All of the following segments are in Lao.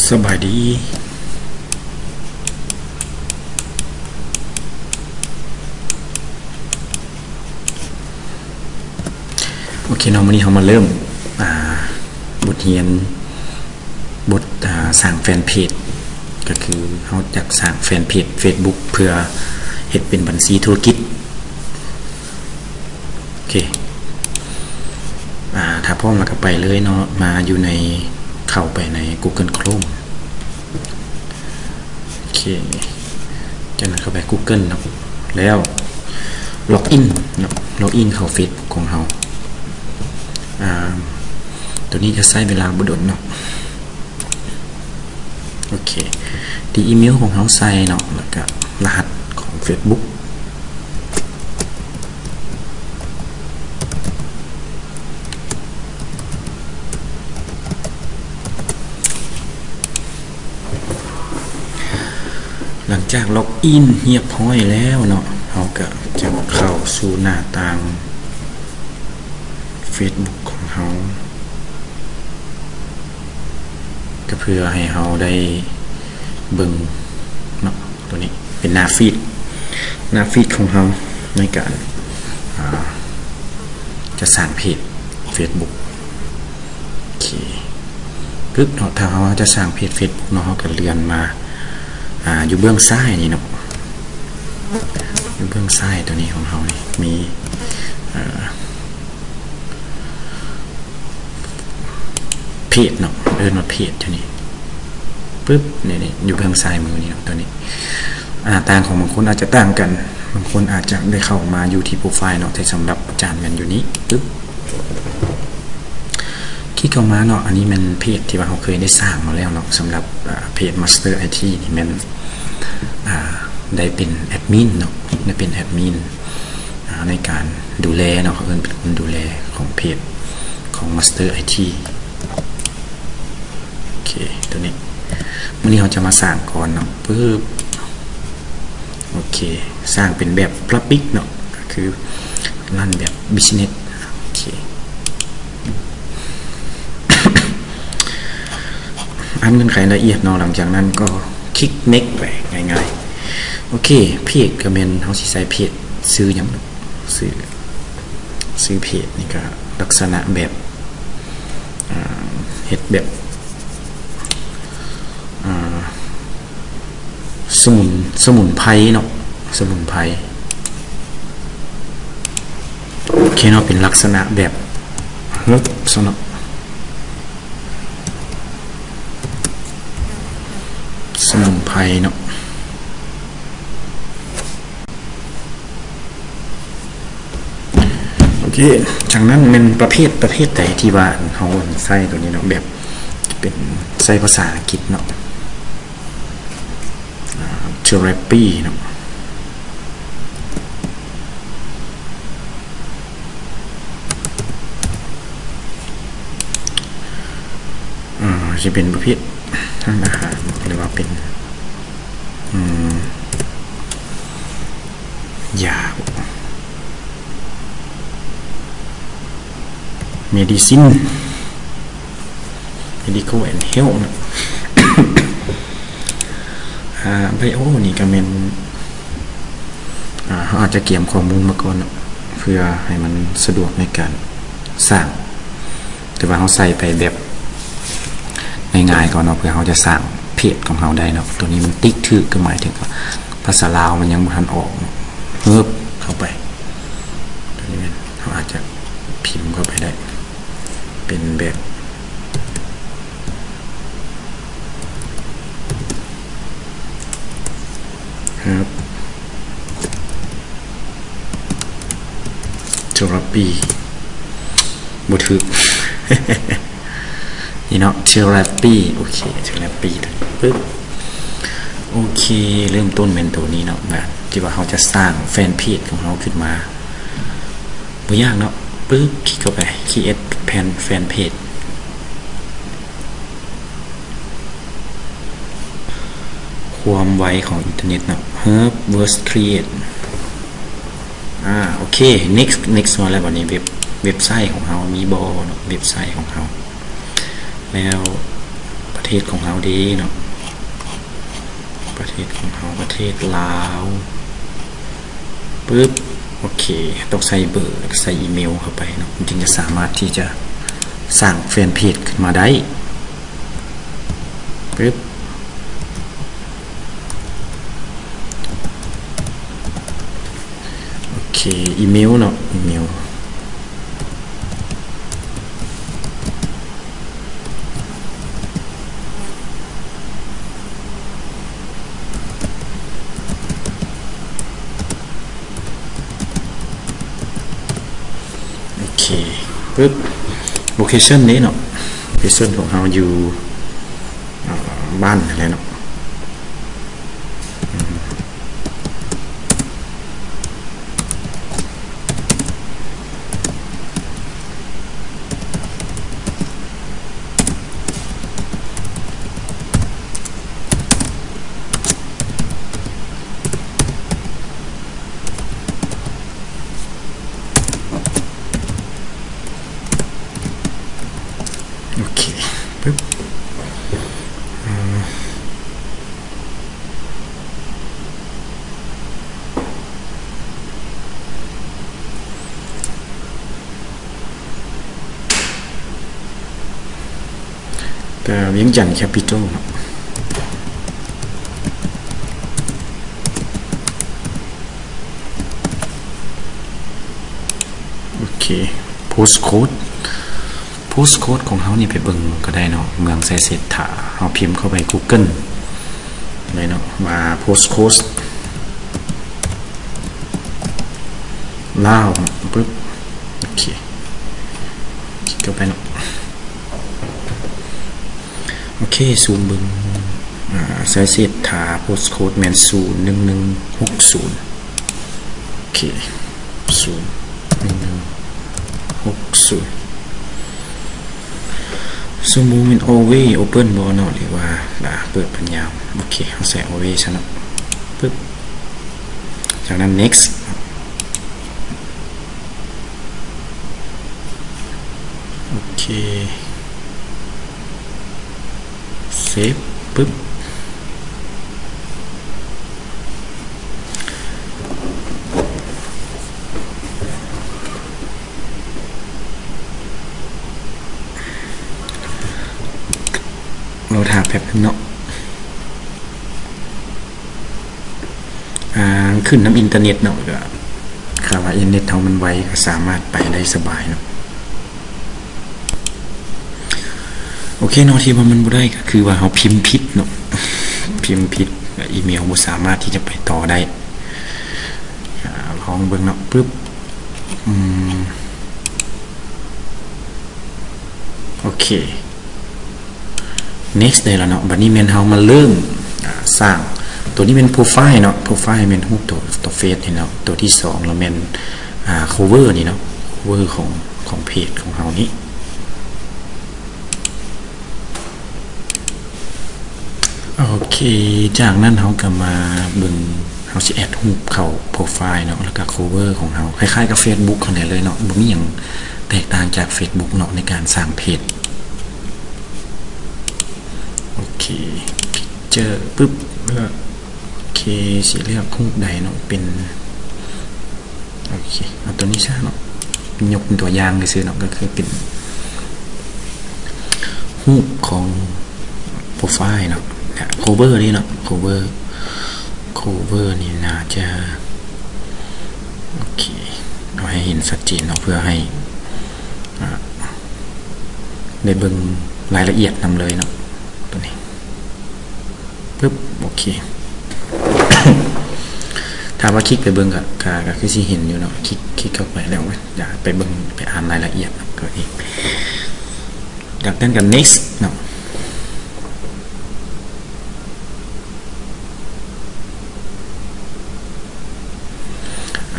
ສະບາຍດີ. ໂອເຄເນາະ, ມື້ນີ້ເຮົາມາເລີ່ມ ອ່າ ບົດຮຽນ ບົດ ອ່າ ສ້າງແຟນເພຈ ກໍຄືເຮົາຈະສ້າງແຟນເພຈເຟສບຸກເພື່ອເຮັດເປັນບັນຊີທຸລະກິດ. ໂອເຄ ອ່າ ຖ້າພ້ອມແລ້ວກໍໄປເລີຍເນາະ, ມາຢູ່ໃນ ເຂົ້າໄປໃນ Google Chrome. ໂອເຄ ຈາກນັ້ນເຂົ້າໄປ Google ເນາະ ແລ້ວ login ເນາະ, login ເຂົ້າເຟສບຸກຂອງເຮົາ. ອ່າ ໂຕນີ້ຈະໃຊ້ເວລາບໍ່ດົນເນາະ. ໂອເຄ ຕີອີເມວຂອງເຮົາໃສ່ເນາະ ແລ້ວກະລະຫັດຂອງເຟສບຸກ. ຫຼັງຈາກລັອກອິນຮຽບຮ້ອຍແລ້ວເນາະ, ເຮົາກະຈະເຂົ້າສູ່ໜ້າຕ່າງເຟສບຸກຂອງເຮົາ. ກໍເພື່ອໃຫ້ເຮົາໄດ້ເບິ່ງເນາະ, ໂຕນີ້ເປັນໜ້າຟີດ ໜ້າຟີດຂອງເຮົາໃນການ ອ່າ ຈະສ້າງເພຈເຟສບຸກ. ໂອເຄ ປຶບເນາະ, ຖ້າເຮົາຈະສ້າງເພຈເຟສບຸກເນາະ, ເຮົາກໍເລື່ອນມາ ອ່າ ຢູ່ເບື້ອງຊ້າຍນີ້ເນາະ, ຢູ່ເບື້ອງຊ້າຍໂຕນີ້ຂອງເຮົານີ້ມີ ອ່າ ເພຈເນາະ, ເອີ້ນວ່າເພຈໂຕນີ້ ປຶບ ນີ້ ນີ້ ຢູ່ເບື້ອງຊ້າຍມືນີ້ເນາະ. ໂຕນີ້ ໜ້າຕ່າງຂອງບາງຄົນອາດຈະຕ່າງກັນ, ບາງຄົນອາດຈະໄດ້ເຂົ້າມາຢູ່ທີ່ໂປຣໄຟລ໌ເນາະ, ແຕ່ສຳລັບອາຈານແມ່ນຢູ່ນີ້ ປຶບ ຄລິກເຂົ້າມາເນາະ. ອັນນີ້ແມ່ນເພຈທີ່ວ່າເຮົາເຄີຍໄດ້ສ້າງມາແລ້ວເນາະ, ສຳລັບ ອ່າ ເພຈ Master ໄອທີ ນີ້ແມ່ນ ອ່າ ໄດ້ເປັນແອດມິນເນາະ, ໄດ້ເປັນແອດມິນ ອ່າ ໃນການດູແລເນາະ, ເຂົາເອີ້ນເປັນຄົນດູແລຂອງເພຈຂອງ Master ໄອທີ. ໂອເຄ ໂຕນີ້ ມື້ນີ້ເຮົາຈະມາສ້າງກ່ອນເນາະ, ປຶບ ໂອເຄ ສ້າງເປັນແບບ Public ເນາະ, ກໍຄື run ແບບ Business. ໂອເຄ ອ່ານເງື່ອນໄຂລະອຽດເນາະ, ຫຼັງຈາກນັ້ນກໍຄລິກ Next ໄປ ງ່າຍໆ. ໂອເຄ ເພຈກໍແມ່ນເຮົາຊິໃສ່ເພຈຊື່ຫຍັງ, ຊື່ ຊື່ເພຈນີ້ກໍລັກສະນະແບບ ອ່າ ເຮັດແບບ ອ່າ ສະໝຸນ ສະໝຸນໄພເນາະ, ສະໝຸນໄພ. ໂອເຄເນາະ, ເປັນລັກສະນະແບບເຮີບຊະເນາະ, ສະໝຸນໄພເນາະ. ໂອເຄ ຈາກນັ້ນແມ່ນປະເພດ ປະເພດໃດທີ່ວ່າເຮົາໃຊ້ໂຕນີ້ເນາະ, ແບບເປັນໃຊ້ພາສາອັງກິດເນາະ, ອ່າ Therapy ເນາະ, ອ່າ ຊິເປັນປະເພດທານອາຫານ ຫຼືວ່າເປັນ ອືມ ຢາ Medicine Medical and Health ນະ. ອ່າ Bio ນີ້ກໍແມ່ນ ອ່າ ເຮົາອາດຈະກຽມຂໍ້ມູນມາກ່ອນເນາະ ເພື່ອໃຫ້ມັນສະດວກໃນການສ້າງ. ແຕ່ວ່າເຮົາໃສ່ໄປແບບງ່າຍໆກ່ອນເນາະ ເພື່ອເຮົາຈະສ້າງເພຈຂອງເຮົາໄດ້ເນາະ. ໂຕນີ້ມັນຕິກຖືກ ກໍໝາຍເຖິງວ່າພາສາລາວມັນຍັງບໍ່ທັນອອກເນາະ. ເຮີບ ເຂົ້າໄປ. ໂຕນີ້ແມ່ນເຮົາອາດຈະພິມເຂົ້າໄປໄດ້ ເປັນແບບ ເຮີບ ເທຣາປີ ບໍ່ຖືກ ນີ້ເນາະ ເທຣາປີ. ໂອເຄ ເທຣາປີ ປຶບ ໂອເຄ ເລີ່ມຕົ້ນແມ່ນໂຕນີ້ເນາະ ທີ່ວ່າເຮົາຈະສ້າງແຟນເພຈຂອງເຮົາຂຶ້ນມາ ບໍ່ຍາກເນາະ. ປຶບ ຄລິກເຂົ້າໄປ Create Fan Page ຄວາມໄວຂອງອິນເຕີເນັດເນາະ Herb Words Create. ອາ ໂອເຄ Next Next ມາແລ້ວ. ບັດນີ້ເວັບ ເວັບໄຊຂອງເຮົາມີບໍ່ເນາະ ເວັບໄຊຂອງເຮົາ ແລ້ວປະເທ ດຂອງເຮົາເດ້ເນາະ ປະເທດຂອງເຮົາ ປະເທດລາວ ປຶບ ໂອເຄ ຕ້ອງໃສ່ເບີ ແລ້ວກໍໃສ່ອີເມວເຂົ້າໄປເນາະ ມັນຈຶ່ງຈະສາມາດທີ່ຈະສ້າງແຟນເພຈຂຶ້ນມາໄດ້ ປຶບ ໂອເຄ ອີເມວເນາະ ອີເມວ ໂອເຄ ປຶບ ໂລເຄຊັນເດ້ເນາະ ໂລເຄຊັນຂອງເຮົາຢູ່ ອ່າ ບ້ານຫັ້ນແຫຼະເນາະ ໂອເຄ ປຶບ ກະວຽງຈັນແຄປິດໂຕເນາະ ໂອເຄ ໂພສໂຄດ ໂພສໂຄດຂອງເຮົານີ້ໄປເບິ່ງກໍໄດ້ເນາະ ເມືອງໄຊເສດຖາ ເຮົາພິມເຂົ້າໄປກູເກີນໄດ້ເນາະ ວ່າໂພສໂຄດລາວ ປຶບ ໂອເຄ ຄລິກເຂົ້າໄປເນາະ ໂອເຄ ຊູມເບິ່ງ ອ່າ ໄຊເສດຖາ ໂພສໂຄດແມ່ນ ສູນໜຶ່ງໜຶ່ງຫົກສູນ ໂອເຄ ສູນໜຶ່ງໜຶ່ງຫົກສູນ ສົມມຸດແມ່ນ always open ບໍ່ເນາະ ຫຼືວ່າ ອ່າ ເປີດເປັນຍາມ ໂອເຄ ເຮົາໃສ່ always ຊະເນາະ ປຶບ ຈາກນັ້ນ next ໂອເຄ ເຊບ ປຶບ ລໍຖ້າແປັບໜຶ່ງເນາະ. ອ່າ ຂຶ້ນນຳອິນເຕີເນັດເນາະ ກໍຖ້າວ່າອິນເຕີເນັດເຮົາມັນໄວ ກໍສາມາດໄປໄດ້ສະບາຍເນາະ. ໂອເຄເນາະ ທີ່ວ່າມັນບໍ່ໄດ້ກໍຄືວ່າເຮົາພິມຜິດເນາະ ພິມຜິດ ອີເມວບໍ່ສາມາດທີ່ຈະໄປຕໍ່ໄດ້. ອ່າ ລອງເບິ່ງເນາະ ປຶບ ອືມ ໂອເຄ next ໄດ້ແລ້ວເນາະ. ບັດນີ້ແມ່ນເຮົາມາເລີ່ມ ອ່າ ສ້າງ ຕົວນີ້ແມ່ນໂປຣໄຟລ໌ເນາະ ໂປຣໄຟລ໌ແມ່ນຮູບຕົວ ຕົວເຟສນີ້ເນາະ. ຕົວທີສອງລະແມ່ນ ອ່າ ໂຄເວີນີ້ເນາະ ໂຄເວີຂອງ ຂອງເພຈຂອງເຮົານີ້. ໂອເຄ ຈາກນັ້ນເຮົາກໍມາເບິ່ງ ເຮົາຊິແອັດຮູບເຂົ້າໂປຣໄຟລ໌ເນາະ ແລ້ວກໍໂຄເວີຂອງເຮົາ ຄ້າຍໆກັບເຟສບຸກຫັ້ນແຫຼະເລີຍເນາະ ບໍ່ມີຫຍັງແຕກຕ່າງຈາກເຟສບຸກເນາະ ໃນການສ້າງເພຈ. ໂອເຄ ພິກເຈີ ປຶບ ເລືອກ ໂອເຄ ຊິເລືອກຮູບໃດເນາະ ເປັນ ໂອເຄ ເອົາຕົວນີ້ຊະເນາະ ຍົກເປັນຕົວຢ່າງຊື່ໆເນາະ ກໍຄືເປັນຮູບຂອງໂປຣໄຟລ໌ເນາະ ແລະ ໂຄເວີນີ້ເນາະ ໂຄເວີ ໂຄເວີນີ້ໜ້າຈະ ໂອເຄ ເອົາໃຫ້ເຫັນຊັດເຈນເນາະ ເພື່ອໃຫ້ ອ່າ ໄດ້ເບິ່ງລາຍລະອຽດນຳເລີຍເນາະ ຕົວນີ້. ປຶບ ໂອເຄ ຖ້າວ່າຄລິກໄປເບິ່ງກໍ ກໍ ກໍຄືຊິເຫັນຢູ່ເນາະ ຄລິກ ຄລິກເຂົ້າໄປແລ້ວ ຢາກໄປເບິ່ງ ໄປອ່ານລາຍລະອຽດກໍເອງ ຈາກນັ້ນກໍ next ເນາະ.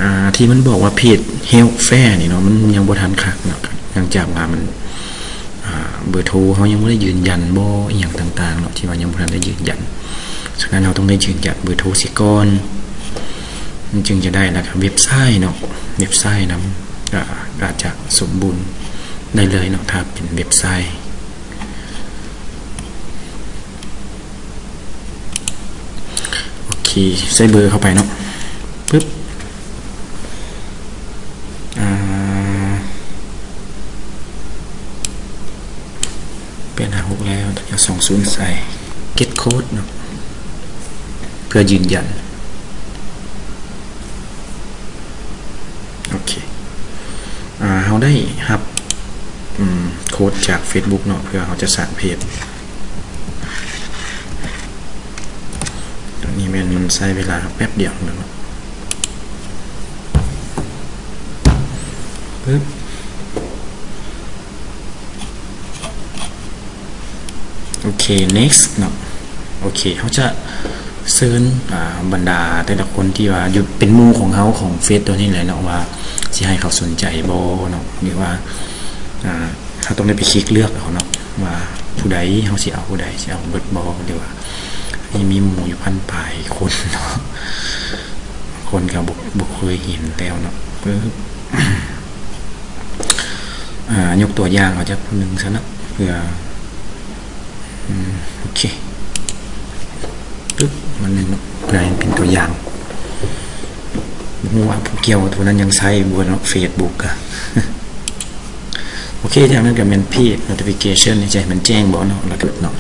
ອ່າ ທີ່ມັນບອກວ່າເພຈ Health Fair ນີ້ເນາະ ມັນຍັງບໍ່ທັນຄັກເນາະ ເນື່ອງຈາກວ່າມັນ ອ່າ ເບີໂທເຮົາຍັງບໍ່ໄດ້ຢືນຢັນບໍ່ ອີ່ຫຍັງຕ່າງໆເນາະ ທີ່ວ່າຍັງບໍ່ທັນໄດ້ຢືນຢັນ. ສະນັ້ນເຮົາຕ້ອງໄດ້ຢືນຢັນເບີໂທເສຍກ່ອນ ມັນຈຶ່ງຈະໄດ້. ແລ້ວກໍເວັບໄຊເນາະ ເວັບໄຊນຳ ກໍອາດຈະສົມບູນໄດ້ເລີຍເນາະ ຖ້າເປັນເວັບໄຊ. ທີ່ໃສ່ເບີເຂົ້າໄປເນາະ ປຶບ ອ່າ ແປດຫ້າຫົກ ແລ້ວ ສອງສູນ ໃສ່ ເກັດໂຄດເນາະ ເພື່ອຢືນຢັນ. ໂອເຄ ອ່າ ເຮົາໄດ້ຮັບ ອືມ ໂຄດຈາກເຟສບຸກເນາະ ເພື່ອເຮົາຈະສ້າງເພຈ. ຕົວນີ້ແມ່ນມັນໃຊ້ເວລາແປັບດຽວເນາະ ປຶບ. ໂອເຄ next ເນາະ ໂອເຄ ເຮົາຈະເຊີນ ອ່າ ບັນດາແຕ່ລະຄົນທີ່ວ່າຢູ່ເປັນໝູ່ຂອງເຮົາ ຂອງເຟສຕົວນີ້ແຫຼະເນາະ ວ່າຊິໃຫ້ເຂົາສົນໃຈບໍ່ເນາະ ຫຼືວ່າ ອ່າ ເຮົາຕ້ອງໄດ້ໄປຄລິກເລືອກເອົາເນາະ ວ່າຜູ້ໃດ ເຮົາຊິເອົາຜູ້ໃດ ຊິເອົາເບິດບໍ່ ຫຼືວ່າ ນີ້ມີໝູ່ຢູ່ພັນປາຍຄົນເນາະ ຄົນກໍບໍ່ ບໍ່ເຄີຍເຫັນແລ້ວເນາະ ປຶບ. ອ່າ ຍົກຕົວຢ່າງເອົາຈັກຜູ້ໜຶ່ງຊະເນາະ ເພື່ອ ອືມ ໂອເຄ ປຶບ ມາໜຶ່ງເນາະ ເພື່ອໃຫ້ເປັນຕົວຢ່າງ ບໍ່ຮູ້ວ່າຜູ້ກ່ຽວຜູ້ນັ້ນຍັງໃຊ້ບໍ່ເນາະ ເຟສບຸກ. ໂອເຄ ຈາກນັ້ນກໍແມ່ນເພຈ notification ນີ້ ຈະໃຫ້ມັນແຈ້ງບໍ່ເນາະ ແລ້ວກໍເນາະ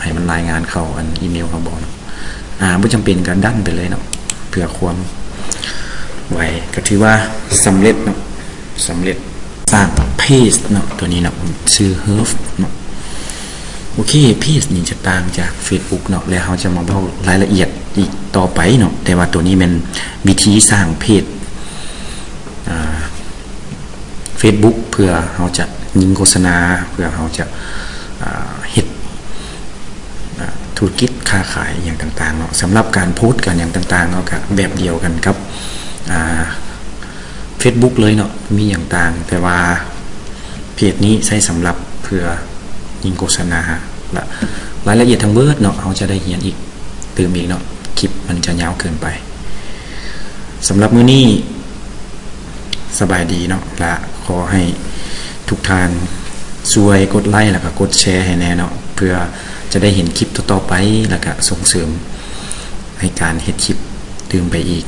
ໃຫ້ມັນລາຍງານເຂົ້າອັນອີເມວເຮົາບໍ່ເນາະ. ອ່າ ບໍ່ຈຳເປັນກໍ done ໄປເລີຍເນາະ ເພື່ອຄວາມໄວ ກໍຖືວ່າສຳເລັດເນາະ ສຳເລັດສ້າງເພຈເນາະ ຕົວນີ້ເນາະ ຊື່ Hearth ເນາະ. ໂອເຄ ເພຈນີ້ຈະຕ່າງຈາກເຟສບຸກເນາະ ແລ້ວເຮົາຈະມາເວົ້າລາຍລະອຽດອີກຕໍ່ໄປເນາະ ແຕ່ວ່າຕົວນີ້ແມ່ນວິທີສ້າງເພຈ ອ່າ ເຟສບຸກ ເພື່ອເຮົາຈະຍິງໂຄສະນາ ເພື່ອເຮົາຈະ ອ່າ ເຮັດ ອ່າ ທຸລະກິດຄ້າຂາຍຫຍັງຕ່າງໆເນາະ. ສຳລັບການໂພສການຫຍັງຕ່າງໆເນາະ ກໍແບບດຽວກັນກັບ ອ່າ ເຟສບຸກເລີຍເນາະ ມີຫຍັງຕ່າງ ແຕ່ວ່າເພຈນີ້ໃຊ້ສຳລັບເພື່ອຍິງໂຄສະນາ ແລະ ລາຍລະອຽດທັງເບິດເນາະ ເຮົາຈະໄດ້ຮຽນອີກຕື່ມອີກເນາະ ຄລິບມັນຈະຍາວເກີນໄປ. ສຳລັບມື້ນີ້ ສະບາຍດີເນາະ ແລະ ຂໍໃຫ້ທຸກທ່ານຊ່ວຍກົດໄລ ແລະ ກໍກົດແຊໃຫ້ແດ່ເນາະ ເພື່ອຈະໄດ້ເຫັນຄລິບຕໍ່ໆໄປ ແລະ ກໍສົ່ງເສີມໃຫ້ການເຮັດຄລິບຕື່ມໄປອີກ.